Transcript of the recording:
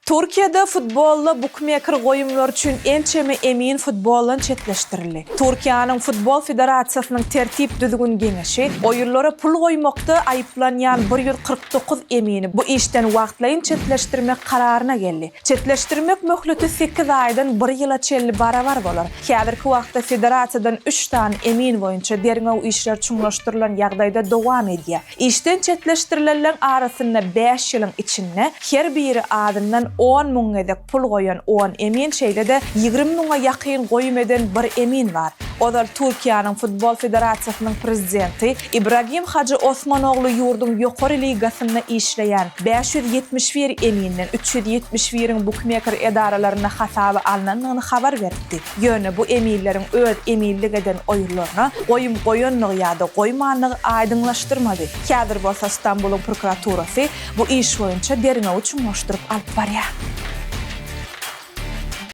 Türkiýede futbolda bukmeker goýumlar üçin ençeme emin futboldan çetleşdirildi. Türkiýäniň Futbol federasiýasynyň Tertip-düzgün geňeşi oýunlara pul goýmakda aýyplanýan 149 emini bu işden wagtlaýyn çetleşdirmek kararyna geldi. Çetleşdirmek möhleti sekiz aýdan bir ýyla çenli barabar bolar. Häzirki wagtda federasiýadan üç sany emin boýunça derňew işleri çuňlaşdyrylan ýagdaýda dowam edýär. Işden çetleşdirilenleň arasynda bäş ýylyň içinde her biri azyndan on müň gezek pul goýan on emin, şeýle-de 20 müňe ýakyn goýum eden bir emin bar. Ozal Türkiýäniň Futbol federasiýasynyň prezidenti Ibragim Hajy Osmanoglu ýurduň ýokary ligasynda işleýän 571 eminden 371-iň bukmeker edaralarynda hasaba alnandygyny habar beripdi. Ýöne bu eminleriň öz eminlik eden oýunlaryna goýum goýandygy ýa-da goýmandygy aýdyňlaşdyrmady. Häzir bolsa Stambulyň prokuraturasy bu iş boýunça derňewi çuňlaşdyryp alyp barýar.